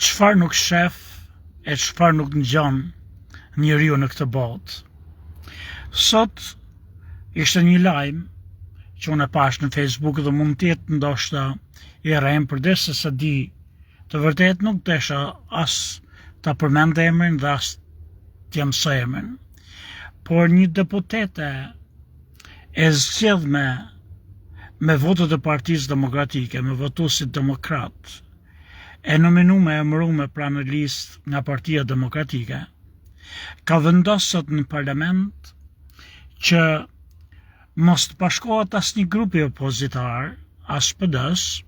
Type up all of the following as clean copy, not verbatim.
Çfarë nuk shef e çfarë nuk ngjon njeriu në këtë botë. Sot ishte një lajm që unë e pashë në Facebook dhe mund të jetë ndoshta i rremë përderisa s'e di të vërtetë nuk desha as ta përmend emrin dhe as t'ia mësoj emrin. Por një deputete e zgjedhme me votat e Partisë Demokratike, me votuesit demokratë, e nominume e emërume pra në listë nga Partia Demokratike, ka vendosë sot në parlament që mos të bashkohet asnjë grupi opozitar, as PD-s,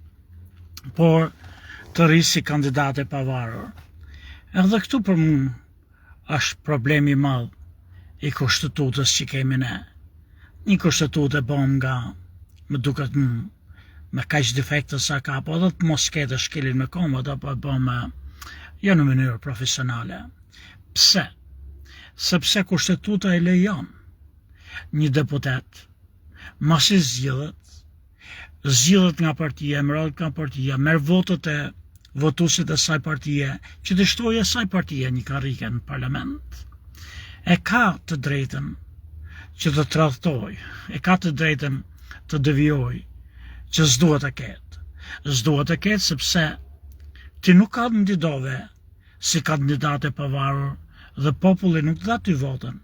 por të rri si kandidate e pavarur. Edhe këtu për mu është problemi i madh i kushtetutës që kemi ne. Një kushtetutë e bomë nga, më duket mu, me kaq defekte sa ka, po edhe të mos ketë shkelin me komët, apo e bomë jo në mënyrë profesionale. Pse? Sepse kushtetuta e lejon një deputet, masi zgjidhet, zgjidhet nga partia, emërohet nga partia, merr votat e votuesit e saj partie, që t'i shtojë asaj partie një karrike në parlament. E ka të drejtën që të tradhtojë, e ka të drejtën të devijojë, që s'duhet ta ketë. S'duhet ta ketë sepse ti nuk kandidove si kandidate e pavarur dhe populli nuk dha ty votën.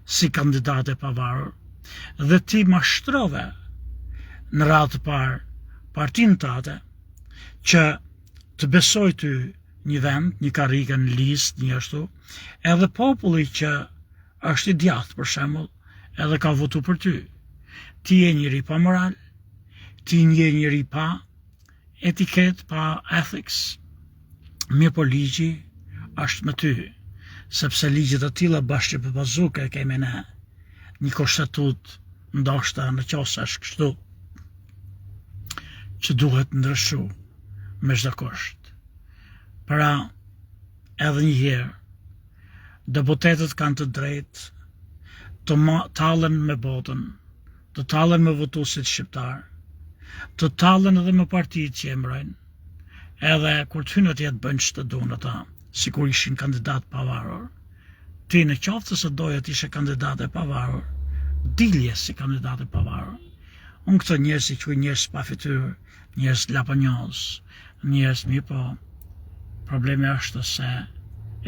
si kandidate e pavarur dhe ti mashtrove në radhë të parë partinë tate që të besoj ty një vend, një karrike në listë, një ashtu, edhe populli që është i djathtë për shembull, edhe ka votu për ty. Ti je njeri pa moral, ti je njeri pa etiketë, pa ethics, mirëpo ligji është me ty, sepse ligje të tilla bash që papazuke kemi ne, një kushtetutë ndoshta në qoftë se është kështu, që duhet ndryshu me çdo kusht. Pra, edhe një herë, deputetët kanë të drejtë të tallen me botën, të tallen me votuesit shqiptarë, të tallen edhe me partitë që emërojnë, edhe kur të hynë atje të bëjnë ç'të duan ata, sikur ishin kandidatë të pavarur. Ti në qoftë se doje të ishe kandidat e pavarur, dilje si kandidat e pavarur. Unë këto njerëz i quaj njerëz pa fytyrë, njerëz laponjoz, njerëz mirëpo, problemi është se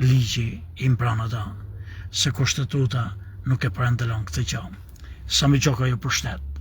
ligji i mbron ata, se kushtetuta nuk e parandalon këtë gjë. Sami Gjoka ju përshëndet.